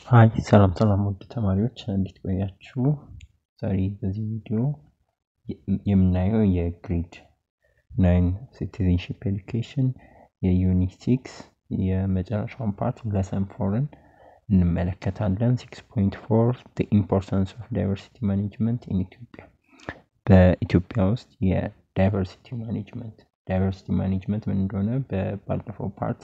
Hi ሰላም ሰላም ውድ ተማሪዎች፣ እንዴት ቆያችሁ? ዛሬ በዚህ ቪዲዮ የምናየው የ grade 9 citizenship education የ unit 6 የመጨረሻውን part lesson 4 ን እንመለከታለን። 6.4 the importance of diversity management in Ethiopia። በኢትዮጵያ ውስጥ የ diversity management፣ diversity management ምን እንደሆነ ባለፈው part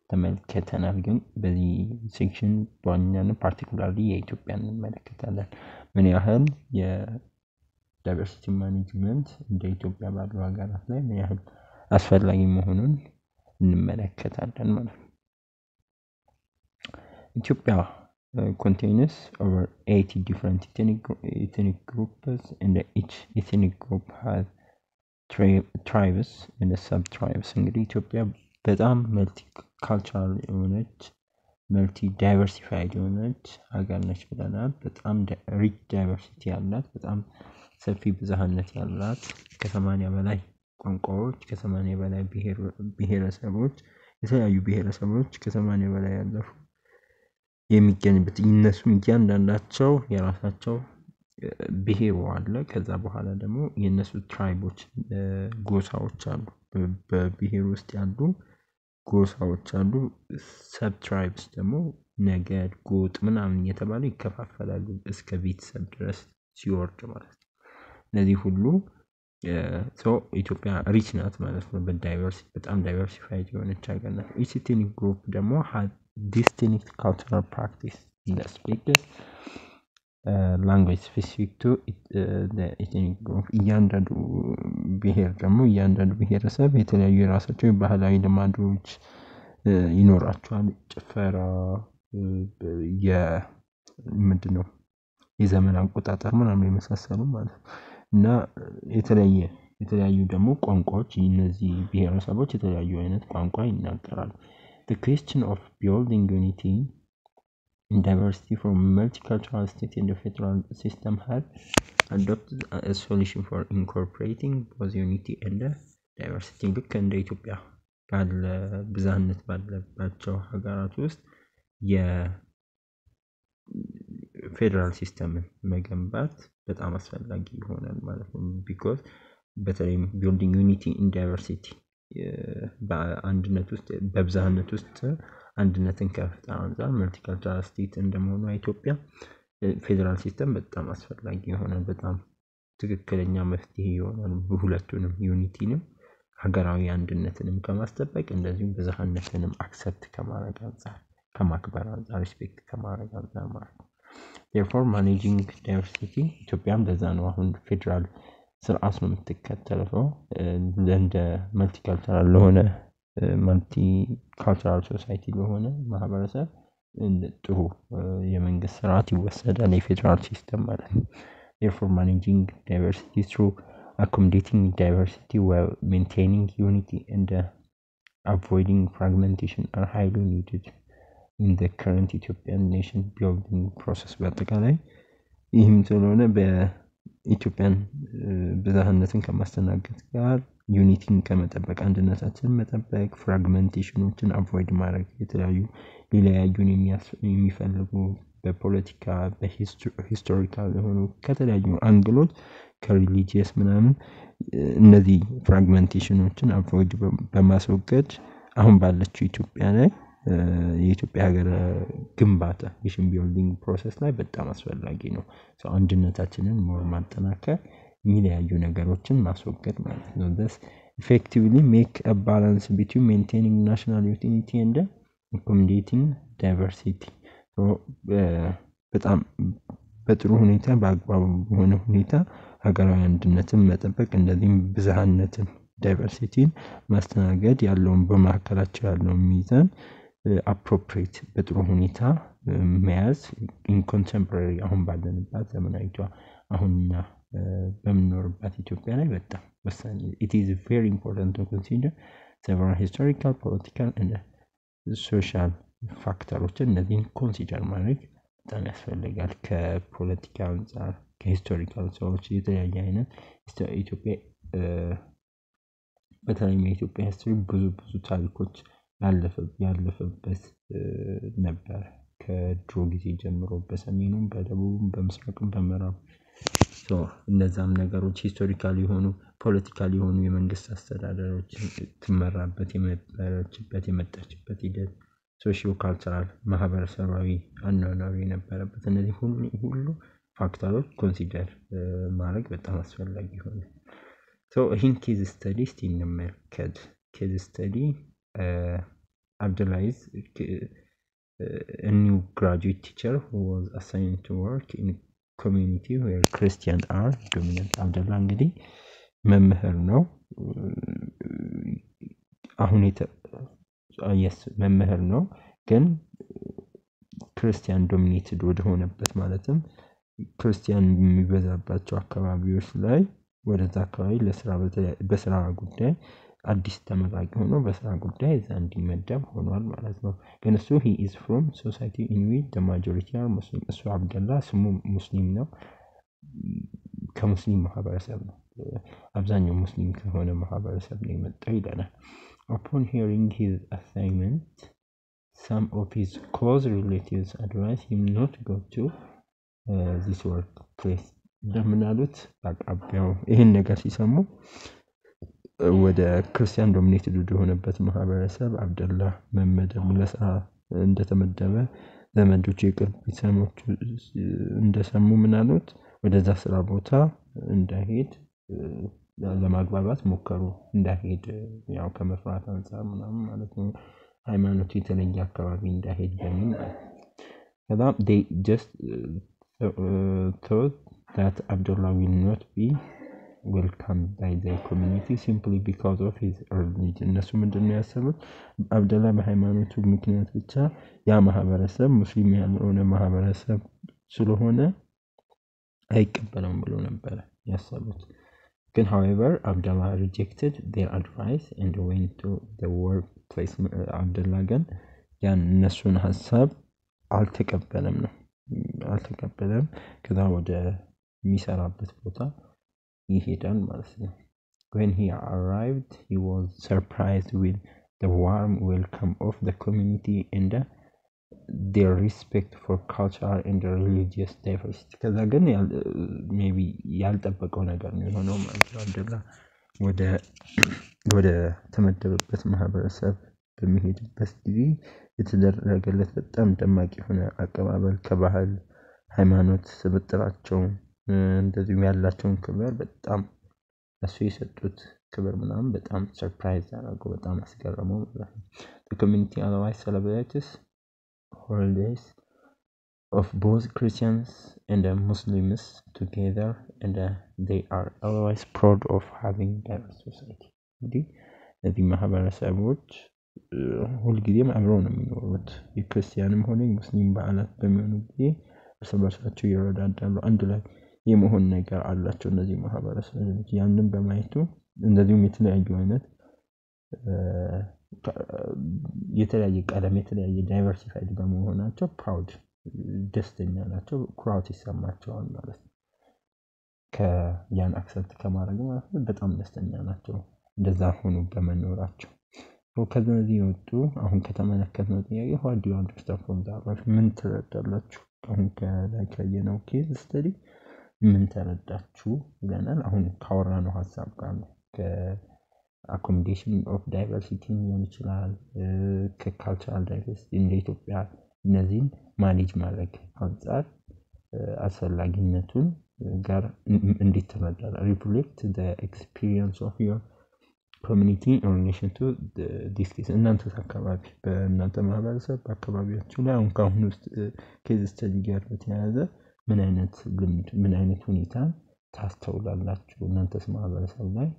ተመልክተናል። ግን በዚህ section በዋነኛነት particularly የኢትዮጵያን እንመለከታለን። ምን ያህል የ diversity management እንደ ኢትዮጵያ ባሉ ሀገራት ላይ ምን ያህል አስፈላጊ መሆኑን እንመለከታለን ማለት ነው። Ethiopia contains over 80 different ethnic groups, and each ethnic group has tribes and sub tribes። እንግዲህ ኢትዮጵያ በጣም multicultural የሆነች፣ multi diversified የሆነች ሀገር ነች ብለናል። በጣም rich diversity ያላት፣ በጣም ሰፊ ብዝሃነት ያላት፣ ከ80 በላይ ቋንቋዎች፣ ከ80 በላይ ብሔረሰቦች፣ የተለያዩ ብሔረሰቦች ከ80 በላይ ያለፉ የሚገኝበት፣ እነሱም እያንዳንዳቸው የራሳቸው ብሔሩ አለ። ከዛ በኋላ ደግሞ የእነሱ tribe ኦች፣ ጎሳዎች አሉ። በብሔር ውስጥ ያሉ ጎሳዎች አሉ። Sub tribes ደግሞ ነገድ፣ ጎጥ ምናምን እየተባሉ ይከፋፈላሉ እስከ ቤተሰብ ድረስ ሲወርድ ማለት ነው። እነዚህ ሁሉ so ኢትዮጵያ rich ናት ማለት ነው። በ diversity በጣም diversified የሆነች ሀገር ናት። Each ethnic group ደግሞ distinct cultural practice, speaks language specific to ethnic group። እያንዳንዱ ብሔር ደግሞ፣ እያንዳንዱ ብሔረሰብ የተለያዩ የራሳቸው ባህላዊ ልማዶች ይኖራቸዋል። ጭፈራ፣ የ ምንድነው የዘመን አቆጣጠር ምናምን የመሳሰሉ ማለት ነው። እና የተለያዩ ደግሞ ቋንቋዎች፣ እነዚህ ብሄረሰቦች የተለያዩ አይነት ቋንቋ ይናገራሉ። The question of building unity in diversity for multicultural state and the federal system has adopted a solution for incorporating both unity and diversity። ልክ እንደ ኢትዮጵያ ባለ ብዝሃነት ባለባቸው ሀገራት ውስጥ የ federal system ን መገንባት በጣም አስፈላጊ ይሆናል ማለት ነው። Because በተለይም building unity in diversity፣ በአንድነት ውስጥ በብዝሃነት ውስጥ አንድነትን ከመፍጠር አንፃር multicultural state እንደመሆኗ ኢትዮጵያ federal system በጣም አስፈላጊ ይሆናል። በጣም ትክክለኛ መፍትሄ ይሆናል። ሁለቱንም unity ንም ሀገራዊ አንድነትንም ከማስጠበቅ እንደዚሁም ብዝሃነትንም accept ከማድረግ አንፃር፣ ከማክበር አንፃር፣ respect ከማድረግ አንፃር ማለት ነው። Therefore, managing diversity፣ ኢትዮጵያም ለዛ ነው አሁን ፌዴራል ስርዓት ነው የምትከተለው። እንደ multicultural ለሆነ፣ multicultural society ለሆነ ማህበረሰብ ጥሩ የመንግስት ስርዓት ይወሰዳል የ federal system ማለት ነው። Therefore, managing diversity through accommodating diversity while maintaining unity and avoiding fragmentation are highly needed in the current Ethiopian nation building process። በአጠቃላይ ይህም ስለሆነ በኢትዮጵያን ብዝሃነትን ከማስተናገድ ጋር unity ን ከመጠበቅ፣ አንድነታችንን መጠበቅ፣ fragmentation ኖችን avoid ማድረግ፣ የተለያዩ ሊለያዩን የሚፈልጉ በፖለቲካ፣ በ historical የሆኑ፣ ከተለያዩ angle ኦች፣ ከ religious ምናምን እነዚህ fragmentation ኖችን avoid በማስወገድ አሁን ባለችው ኢትዮጵያ ላይ የኢትዮጵያ ሀገር ግንባታ nation building process ላይ በጣም አስፈላጊ ነው። So አንድነታችንን more ማጠናከር፣ የሚለያዩ ነገሮችን ማስወገድ ማለት ነው። Thus effectively make a balance between maintaining national unity and accommodating diversity። በጣም በጥሩ ሁኔታ፣ በአግባቡ በሆነ ሁኔታ ሀገራዊ አንድነትን መጠበቅ እንደዚህም ብዝሃነትን diversity ን ማስተናገድ ያለውን በመካከላቸው ያለውን ሚዛን appropriate በጥሩ ሁኔታ መያዝ in contemporary አሁን ባለንባት ዘመናዊቷ አሁን እኛ በምንኖርባት ኢትዮጵያ ላይ በጣም ወሳኝ። It is very important to consider several historical, political and social factor ኦችን። እነዚህን consider ማድረግ በጣም ያስፈልጋል። ከፖለቲካ አንፃር፣ ከ historical ሰዎች የተለያየ አይነት ኢትዮጵያ፣ በተለይም የኢትዮጵያ history ብዙ ብዙ ታሪኮች ያለፈበት ነበር። ከድሮ ጊዜ ጀምሮ በሰሜኑም፣ በደቡቡም፣ በምስራቁም፣ በምዕራቡ። እነዛም ነገሮች historical የሆኑ፣ political የሆኑ የመንግስት አስተዳደሮች ትመራበት የነበረችበት የመጣችበት ሂደት፣ socio cultural ማህበረሰባዊ አኗኗሩ የነበረበት፣ እነዚህ ሁሉ ሁሉ factor ኦች consider ማድረግ በጣም አስፈላጊ ይሆናል። So ይህን case study እስቲ እንመልከት። Case study: Abdullah is a new graduate teacher who was assigned to work in a community where Christians are dominant. አብደላ እንግዲህ መምህር ነው። አሁን yes መምህር ነው፣ ግን ክርስቲያን dominated ወደሆነበት፣ ማለትም ክርስቲያን የሚበዛባቸው አካባቢዎች ላይ፣ ወደዛ አካባቢ ለስራ፣ በስራ ጉዳይ አዲስ ተመራቂ ሆኖ በስራ ጉዳይ እዛ እንዲመደብ ሆኗል ማለት ነው። ግን እሱ he is from society in which the majority are Muslim። እሱ አብደላ ስሙ ሙስሊም ነው። ከሙስሊም ማህበረሰብ ነው። አብዛኛው ሙስሊም ከሆነ ማህበረሰብ ነው የመጣው ይለናል። Upon hearing his assignment, some of his close relatives advised him not go to this work place። እንደምን አሉት? በአቅራቢያው ይህን ነገር ሲሰሙ ወደ ክርስቲያን dominated ወደሆነበት ማህበረሰብ አብደላ መመደቡ፣ ለስራ እንደተመደበ ዘመዶቹ፣ የቅርብ ቤተሰቦቹ እንደሰሙ ምን አሉት? ወደዛ ስራ ቦታ እንዳይሄድ ለማግባባት ሞከሩ። እንዳይሄድ ያው ከመፍራት አንፃር ምናምን ማለት ነው። ሃይማኖቱ የተለየ አካባቢ እንዳይሄድ በሚል ማለት ነው። ከዛ they just thought that Abdullah will not be welcomed by the community simply because of his religion። እነሱ ምንድነው ያሰቡት? አብደላ በሃይማኖቱ ምክንያት ብቻ ያ ማህበረሰብ ሙስሊም ያልሆነ ማህበረሰብ ስለሆነ አይቀበለውም ብሎ ነበረ ያሰቡት። ግን however, Abdullah rejected their advice and went to the workplace። አብደላ ግን ያን እነሱን ሀሳብ አልተቀበለም ነው፣ አልተቀበለም። ከዛ ወደ የሚሰራበት ቦታ ይሄዳል ማለት ነው። When he arrived, he was surprised with the warm welcome of the community and their respect for cultural and religious diversity። ከዛ ግን maybe ያልጠበቀው ነገር ነው የሆነው ማለት ነው። አብደላ ወደ ተመደበበት ማህበረሰብ በሚሄድበት ጊዜ የተደረገለት በጣም ደማቅ የሆነ አቀባበል፣ ከባህል ሃይማኖት ስብጥራቸው እንደዚሁም ያላቸውን ክብር፣ በጣም እሱ የሰጡት ክብር ምናምን በጣም surprise አደረገው፣ በጣም አስገረመው ማለት ነው። The community otherwise celebrates holidays of both Christians and Muslims together, and they are always proud of having diverse society። እንግዲህ እነዚህ ማህበረሰቦች ሁልጊዜም አብረው ነው የሚኖሩት። የክርስቲያንም ሆነ የሙስሊም በዓላት በሚሆኑ ጊዜ እርስ በርሳቸው ይረዳዳሉ፣ አንድ ላይ የመሆን ነገር አላቸው። እነዚህ ማህበረሰቦች ያንን በማየቱ እንደዚሁም የተለያዩ አይነት የተለያየ ቀለም፣ የተለያየ diversified በመሆናቸው proud፣ ደስተኛ ናቸው፣ ኩራት ይሰማቸዋል ማለት ነው። ከያን accept ከማድረግ ማለት ነው በጣም ደስተኛ ናቸው እንደዛ ሆኖ በመኖራቸው። ከዚህ የወጡ አሁን ከተመለከትነው ጥያቄ what do you understand from the above? ምን ትረዳላችሁ? አሁን ከላይ ካየነው case study ምን ተረዳችሁ ይለናል። አሁን ካወራነው ሀሳብ ጋር ነው። ከ accommodation of diversity ሊሆን ይችላል፣ ከ cultural diversity እንደ ኢትዮጵያ እነዚህን manage ማድረግ አንፃር አስፈላጊነቱን ጋር እንዴት ትረዳለህ? Reflect the experience of your community in relation to this case። እናንተስ አካባቢ፣ በእናንተ ማህበረሰብ፣ በአካባቢያችሁ ላይ አሁን ከአሁኑ ውስጥ case study ጋር በተያያዘ ምን አይነት ልምድ፣ ምን አይነት ሁኔታ ታስተውላላችሁ? እናንተስ ማህበረሰብ ላይ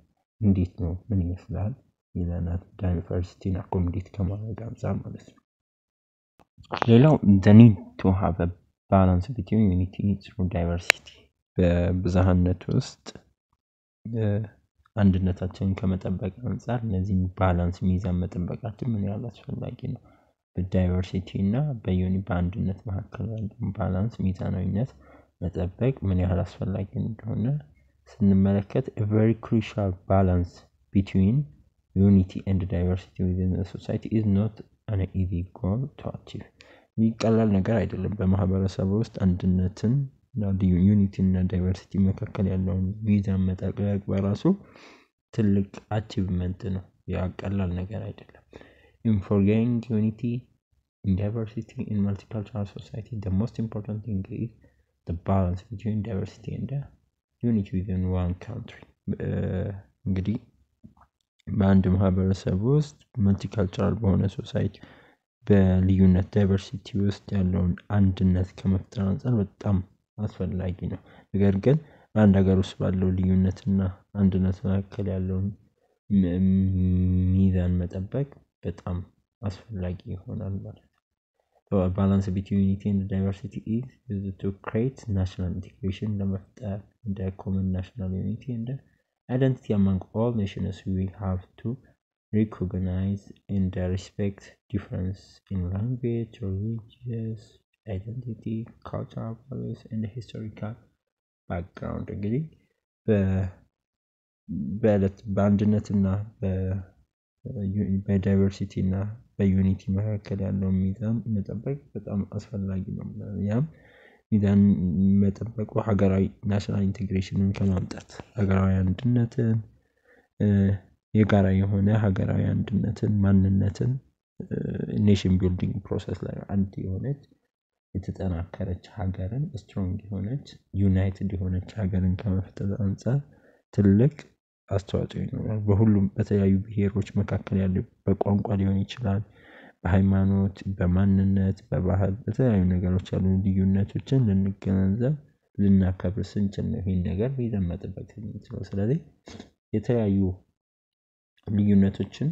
እንዴት ነው? ምን ይመስላል ይለናል። Diversity ን accommodate ከማድረግ አንፃር ማለት ነው። ሌላው the need to have a balance between unity through diversity። በብዝሃነት ውስጥ አንድነታችንን ከመጠበቅ አንፃር እነዚህን balance፣ ሚዛን መጠበቃችን ምን ያህል አስፈላጊ ነው? በ diversity እና በአንድነት መካከል ያለውን balance፣ ሚዛናዊነት መጠበቅ ምን ያህል አስፈላጊ እንደሆነ ስንመለከት a very crucial balance between unity and diversity within a society is not an easy goal to achieve። ይህ ቀላል ነገር አይደለም። በማህበረሰቡ ውስጥ አንድነትን፣ unity እና diversity መካከል ያለውን ሚዛን መጠበቅ በራሱ ትልቅ achievement ነው። ያ ቀላል ነገር አይደለም። In forging unity in diversity in multicultural society, the most important thing is the balance between diversity and the unity within one country። እንግዲህ በአንድ ማህበረሰብ ውስጥ multicultural በሆነ society በልዩነት diversity ውስጥ ያለውን አንድነት ከመፍጠር አንፃር በጣም አስፈላጊ ነው። ነገር ግን በአንድ ሀገር ውስጥ ባለው ልዩነትና አንድነት መካከል ያለውን ሚዛን መጠበቅ በጣም አስፈላጊ ይሆናል ማለት ነው። Balance between unity and diversity is used to create national integration ለመፍጠር እንደ common national unity and identity among all nations. We have to recognize and respect difference in language, religious identity, cultural values and historical background። እንግዲህ በእለት በአንድነትና በ diversity እና በ unity መካከል ያለውን ሚዛን መጠበቅ በጣም አስፈላጊ ነው። ያም ሚዛን መጠበቁ ሀገራዊ national integration ን ከማምጣት፣ ሀገራዊ አንድነትን፣ የጋራ የሆነ ሀገራዊ አንድነትን፣ ማንነትን፣ nation building process ላይ አንድ የሆነች የተጠናከረች ሀገርን፣ strong የሆነች united የሆነች ሀገርን ከመፍጠር አንፃር ትልቅ አስተዋጽኦ ይኖራል። በሁሉም በተለያዩ ብሄሮች መካከል ያለው በቋንቋ ሊሆን ይችላል፣ በሃይማኖት፣ በማንነት፣ በባህል፣ በተለያዩ ነገሮች ያሉ ልዩነቶችን ልንገነዘብ፣ ልናከብር ስንችል ነው ይሄን ነገር ሚዛን መጠበቅ የምንችለው። ስለዚህ የተለያዩ ልዩነቶችን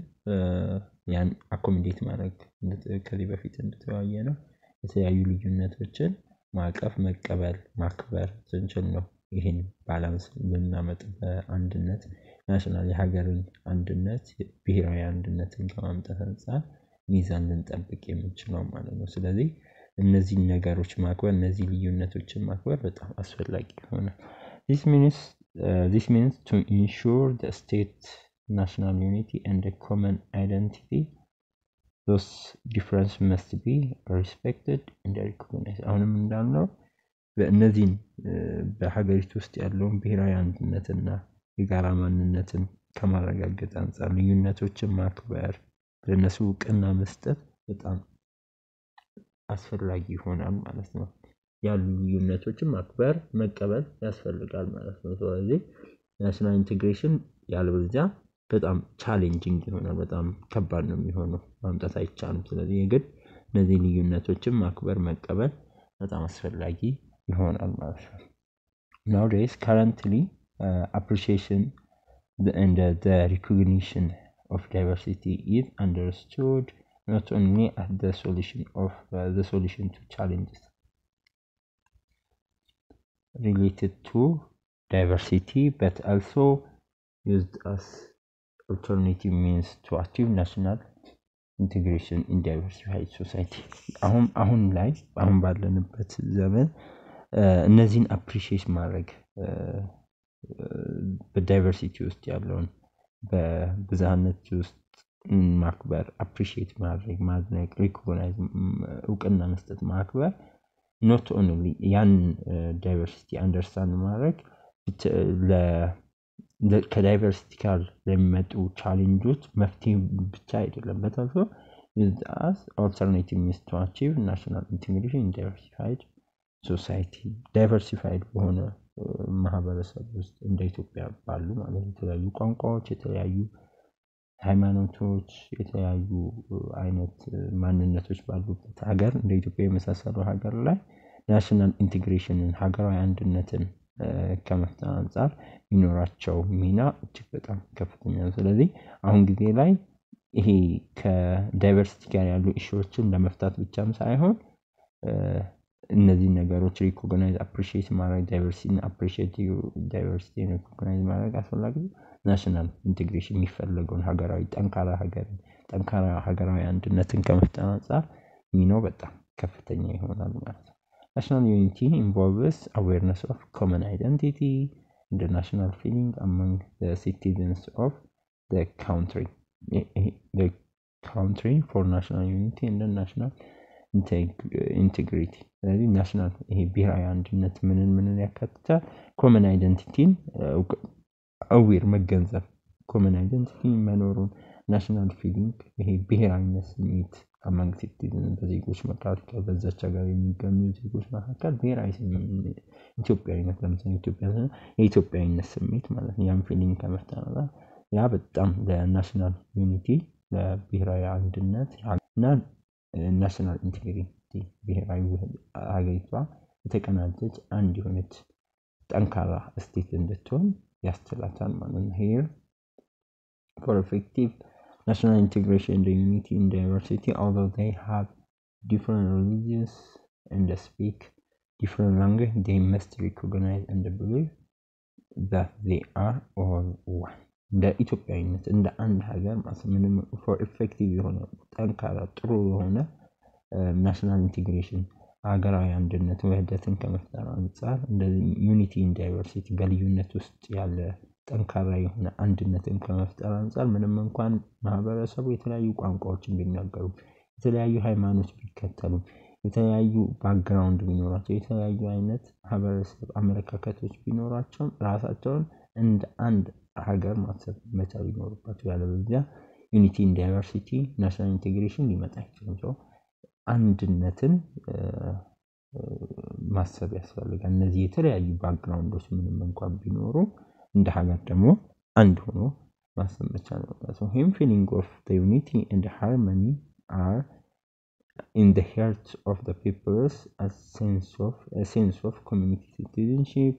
ያን accommodate ማድረግ፣ ከዚህ በፊት እንደተወያየነው የተለያዩ ልዩነቶችን ማቀፍ፣ መቀበል፣ ማክበር ስንችል ነው ይሄን balance ልናመጣ በአንድነት national የሀገርን አንድነት፣ ብሄራዊ አንድነትን ከማምጣት አንፃር ሚዛን ልንጠብቅ የምንችለው ማለት ነው። ስለዚህ እነዚህን ነገሮች ማክበር፣ እነዚህ ልዩነቶችን ማክበር በጣም አስፈላጊ ይሆናል። This means to ensure the state national unity and the common identity, those difference must be respected and recognized። አሁንም እንዳልነው በእነዚህን በሀገሪቱ ውስጥ ያለውን ብሔራዊ አንድነትና የጋራ ማንነትን ከማረጋገጥ አንፃር ልዩነቶችን ማክበር፣ ለነሱ እውቅና መስጠት በጣም አስፈላጊ ይሆናል ማለት ነው። ያሉ ልዩነቶችን ማክበር፣ መቀበል ያስፈልጋል ማለት ነው። ስለዚህ national integration ያለበለዚያ በጣም challenging ይሆናል፣ በጣም ከባድ ነው የሚሆነው፣ ማምጣት አይቻልም። ስለዚህ የግድ እነዚህ ልዩነቶችን ማክበር፣ መቀበል በጣም አስፈላጊ ይሆናል ማለት ነው። Nowadays, currently, appreciation and the recognition of diversity is understood not only as the solution to challenges related to diversity but also used as alternative means to achieve national integration in diversified society። አሁን አሁን ላይ፣ አሁን ባለንበት ዘመን እነዚህን appreciate ማድረግ፣ በ diversity ውስጥ ያለውን፣ በብዝሃነት ውስጥ ማክበር፣ appreciate ማድረግ፣ ማድነቅ፣ recognize፣ እውቅና መስጠት፣ ማክበር፣ not only ያን diversity understand ማድረግ ከ diversity ጋር ለሚመጡ challenge ኦች መፍትሄ ብቻ አይደለም፣ but also as alternative means to achieve national integration in diversified society። Diversified በሆነ ማህበረሰብ ውስጥ፣ እንደ ኢትዮጵያ ባሉ ማለት የተለያዩ ቋንቋዎች፣ የተለያዩ ሃይማኖቶች፣ የተለያዩ አይነት ማንነቶች ባሉበት ሀገር፣ እንደ ኢትዮጵያ የመሳሰሉ ሀገር ላይ national integration ን፣ ሀገራዊ አንድነትን ከመፍጠር አንፃር የሚኖራቸው ሚና እጅግ በጣም ከፍተኛ ነው። ስለዚህ አሁን ጊዜ ላይ ይሄ ከ diversity ጋር ያሉ issue ዎችን ለመፍታት ብቻም ሳይሆን እነዚህን ነገሮች recognize፣ appreciate ማድረግ፣ diversity ን appreciate፣ diversity ን recognize ማድረግ አስፈላጊ national integration የሚፈለገውን ሀገራዊ ጠንካራ ሀገር፣ ጠንካራ ሀገራዊ አንድነትን ከመፍጠር አንፃር ሚናው በጣም ከፍተኛ ይሆናል ማለት ነው። National unity involves awareness of common identity and the national feeling among the citizens of the country. For national unity and the national integrity። ስለዚህ national ይሄ ብሔራዊ አንድነት ምንን ምንን ያካትታል? Common identity ን aware መገንዘብ፣ common identity መኖሩን፣ national feeling ይሄ ብሔራዊነት ስሜት among citizen በዜጎች መካከል፣ በዛች ሀገር የሚገኙ ዜጎች መካከል ብሔራዊ ስሜት ኢትዮጵያዊነት፣ ለምሳሌ ኢትዮጵያ የኢትዮጵያዊነት ስሜት ማለት ነው። ያን feeling ከመፍጠር አንፃር ያ በጣም ለ national unity፣ ለብሔራዊ አንድነት እና national integrity ብሔራዊ ሀገሪቷ የተቀናጀች አንድ የሆነች ጠንካራ state እንድትሆን ያስችላታል ማለት ነው። Here, for effective national integration and unity in diversity, although they have different religions and speak different language, they must recognize and believe that they are all one። እንደ ኢትዮጵያዊነት እንደ አንድ ሀገር ምንም for effective የሆነ ጠንካራ ጥሩ የሆነ national integration ሀገራዊ አንድነት ውህደትን ከመፍጠር አንፃር፣ እንደዚህ unity in diversity በልዩነት ውስጥ ያለ ጠንካራ የሆነ አንድነትን ከመፍጠር አንፃር፣ ምንም እንኳን ማህበረሰቡ የተለያዩ ቋንቋዎችን ቢናገሩ፣ የተለያዩ ሃይማኖት ቢከተሉም፣ የተለያዩ background ቢኖራቸው፣ የተለያዩ አይነት ማህበረሰብ አመለካከቶች ቢኖራቸውም ራሳቸውን እንደ አንድ ሀገር ማሰብ መቻል ይኖርባቸዋል። ያለበለዚያ unity in diversity national integration ሊመጣ አይችልም። So አንድነትን ማሰብ ያስፈልጋል። እነዚህ የተለያዩ background ኦች ምንም እንኳን ቢኖሩ እንደ ሀገር ደግሞ አንድ ሆኖ ማሰብ መቻል ነው። Hence, feeling of the unity and harmony are in the hearts of the peoples a sense of community citizenship,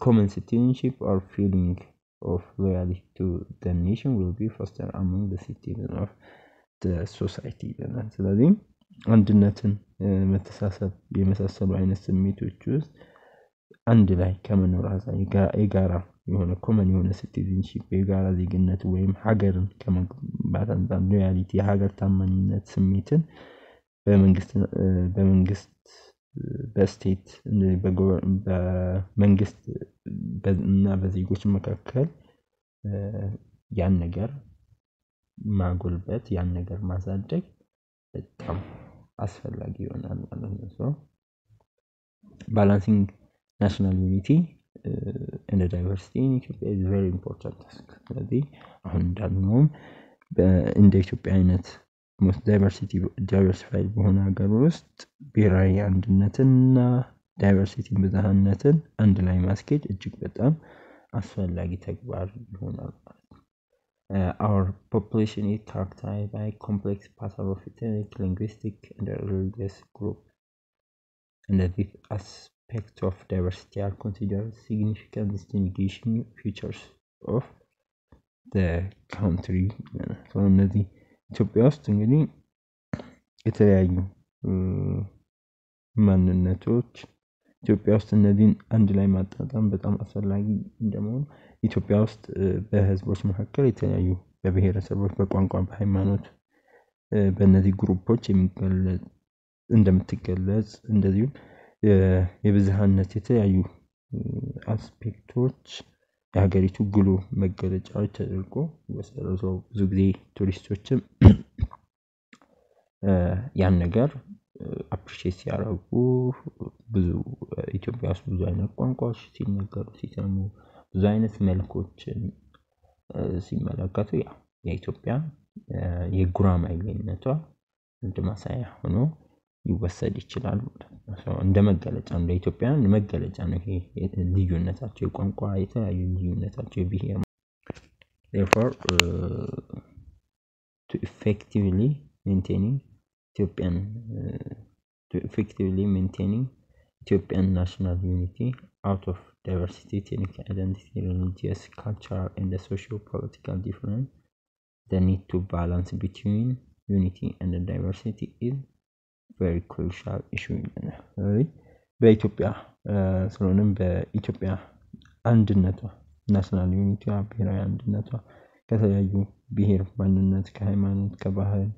common citizenship or feeling of loyalty to the nation will be fostered among the citizens of the society ይለናል። ስለዚህ አንድነትን፣ መተሳሰብ የመሳሰሉ አይነት ስሜቶች ውስጥ አንድ ላይ ከመኖር አንፃር የጋራ የሆነ common የሆነ citizenship የጋራ ዜግነት ወይም ሀገርን ከመገንባት አንፃር loyalty የሀገር ታማኝነት ስሜትን በመንግስት በ state በመንግስት እና በዜጎች መካከል ያን ነገር ማጎልበት፣ ያን ነገር ማሳደግ በጣም አስፈላጊ ይሆናል ማለት ነው። So balancing national unity and diversity in Ethiopia is very important task። ስለዚህ አሁን እንዳልነውም እንደ ኢትዮጵያ አይነት most diversity diversified በሆነ ሀገር ውስጥ ብሔራዊ አንድነትንና diversity ን ብዝሃነትን አንድ ላይ ማስኬድ እጅግ በጣም አስፈላጊ ተግባር ይሆናል ማለት ነው። Our population is characterized by complex pattern of ethnic, linguistic, and religious group, and these aspects of diversity are considered significant distinguishing features of the country። እነዚህ ኢትዮጵያ ውስጥ እንግዲህ የተለያዩ ማንነቶች ኢትዮጵያ ውስጥ እነዚህን አንድ ላይ ማጣጣም በጣም አስፈላጊ እንደመሆኑ ኢትዮጵያ ውስጥ በህዝቦች መካከል የተለያዩ በብሄረሰቦች፣ በቋንቋ፣ በሃይማኖት በእነዚህ group ኦች የሚገለጽ እንደምትገለጽ እንደዚሁም የብዝሃነት የተለያዩ aspect ኦች የሀገሪቱ ጉልህ መገለጫዎች ተደርጎ ይወሰዳል። ብዙ ጊዜ ቱሪስቶችም ያን ነገር appreciate ሲያደርጉ ብዙ ኢትዮጵያ ውስጥ ብዙ አይነት ቋንቋዎች ሲነገሩ ሲሰሙ፣ ብዙ አይነት መልኮችን ሲመለከቱ ያው የኢትዮጵያ የጉራማይሌነቷ እንደ ማሳያ ሆኖ ሊወሰድ ይችላል ማለት ነው። እንደ መገለጫ እንደ ኢትዮጵያውያን መገለጫ ነው። ይሄ ልዩነታቸው የቋንቋ የተለያዩ ልዩነታቸው የብሄር። Therefore, to effectively maintaining Ethiopian national unity out of diversity, ethnic identity, religious, cultural, and socio-political difference, the need to balance between unity and diversity is very crucial issue ይለናል። ስለዚህ በኢትዮጵያ ስለሆነም በኢትዮጵያ አንድነቷ national unity ዋ ብሔራዊ አንድነቷ ከተለያዩ ብሄር ማንነት፣ ከሃይማኖት፣ ከባህል፣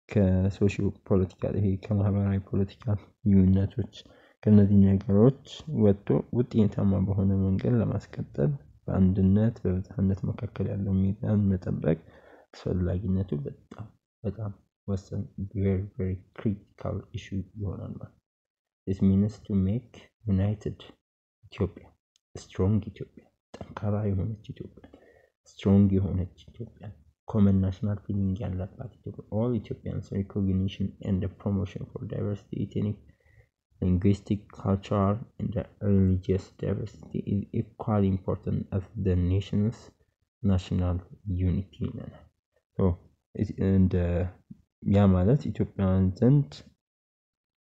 ከ socio political ይሄ ከማህበራዊ ፖለቲካ ልዩነቶች ከእነዚህ ነገሮች ወጥቶ ውጤታማ በሆነ መንገድ ለማስቀጠል በአንድነት በብዝሃነት መካከል ያለው ሚዛን መጠበቅ አስፈላጊነቱ በጣም በጣም ወሰን very very critical issue ይሆናል ማለት። This means to make united Ethiopia, strong Ethiopia፣ ጠንካራ የሆነች ኢትዮጵያ፣ strong የሆነች ኢትዮጵያ፣ common national feeling ያለባት ኢትዮጵያ፣ all Ethiopians, recognition and promotion for diversity, ethnic, linguistic, cultural and religious diversity is equally important as the nation's national unity ይለናል። እንደ ያ ማለት ኢትዮጵያውያን ዘንድ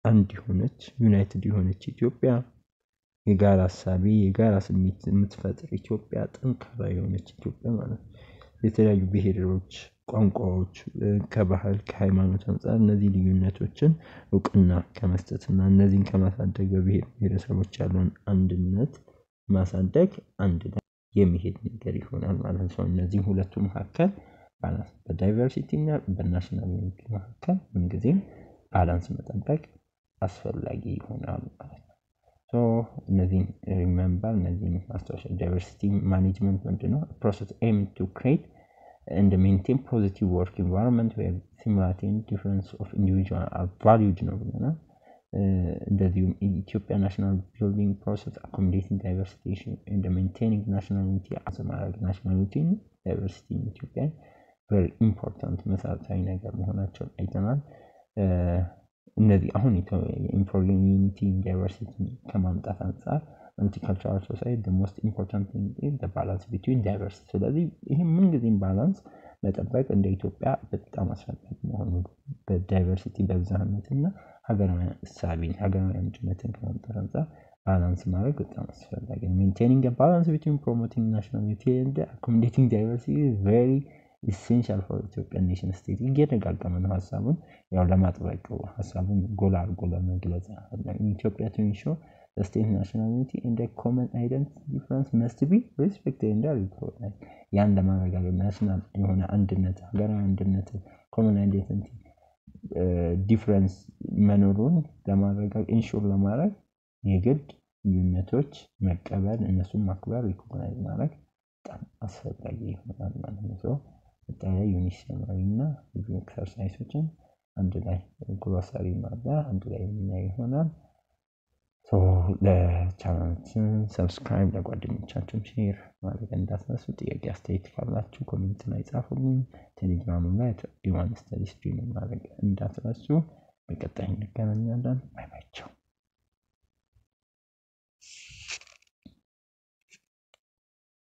አንድ የሆነች፣ united የሆነች ኢትዮጵያ፣ የጋራ ሀሳቢ፣ የጋራ ስሜት የምትፈጥር ኢትዮጵያ፣ ጠንካራ የሆነች ኢትዮጵያ ማለት ነው። የተለያዩ ብሄሮች፣ ቋንቋዎች፣ ከባህል፣ ከሃይማኖት አንፃር እነዚህ ልዩነቶችን እውቅና ከመስጠት እና እነዚህን ከማሳደግ፣ በብሄር ብሄረሰቦች ያለውን አንድነት ማሳደግ አንድ ላይ የሚሄድ ነገር ይሆናል ማለት ነው። እነዚህ ሁለቱ መካከል balance፣ በ diversity እና በ national unity መካከል ምንጊዜም balance መጠበቅ አስፈላጊ ይሆናል ማለት ነው። So እነዚህን remember፣ እነዚህን ማስታወሻ። Diversity management ምንድነው? Process aim to create and maintain positive work environment where similarity and difference of individual are valued ነው ብለናል። እንደዚሁም ኢትዮጵያ national building process accommodating diversity and maintaining national unity ማድረግ፣ national unity፣ diversity ኢትዮጵያ very important መሰረታዊ ነገር መሆናቸውን አይተናል። እነዚህ አሁን improving unity, diversity ከማምጣት አንፃር multicultural society, the most important thing is the balance between diversity። ስለዚህ ይሄ ምንጊዜም balance መጠበቅ እንደ ኢትዮጵያ በጣም አስፈላጊ መሆኑን፣ በ diversity በብዝሃነት እና ሀገራዊ እሳቤን፣ ሀገራዊ አንድነትን ከማምጣት አንፃር balance ማድረግ በጣም አስፈላጊ ነው። Maintaining balance between promoting national unity and accommodating diversity is very essential for Ethiopian nation state። እየደጋገመ ነው ሀሳቡን፣ ያው ለማጥበቅ፣ ሀሳቡን ጎላ አድርጎ ለመግለጽ። ኢትዮጵያ to ensure the state national unity and the common identity, difference must be respected and recognized። ያን ለማረጋገጥ national የሆነ አንድነት፣ ሀገራዊ አንድነት፣ common identity፣ difference መኖሩን ለማረጋገጥ፣ ensure ለማድረግ የግድ ልዩነቶች መቀበል፣ እነሱን ማክበር፣ recognize ማድረግ በጣም አስፈላጊ ይሆናል ማለት ነው። So ቀጣይ unit summary እና ብዙ exercise ኦችን አንድ ላይ፣ glossary አለ፣ አንድ ላይ የምናየው ይሆናል። ለቻናላችን subscribe፣ ለጓደኞቻችሁም share ማድረግ እንዳትረሱ። ጥያቄ አስተያየት ካላችሁ comment ላይ ጻፉልኝ። ቴሌግራምም ላይ ኢዋን Studies join ማድረግ እንዳትረሱ። በቀጣይ እንገናኛለን። Bye bye። ቻው።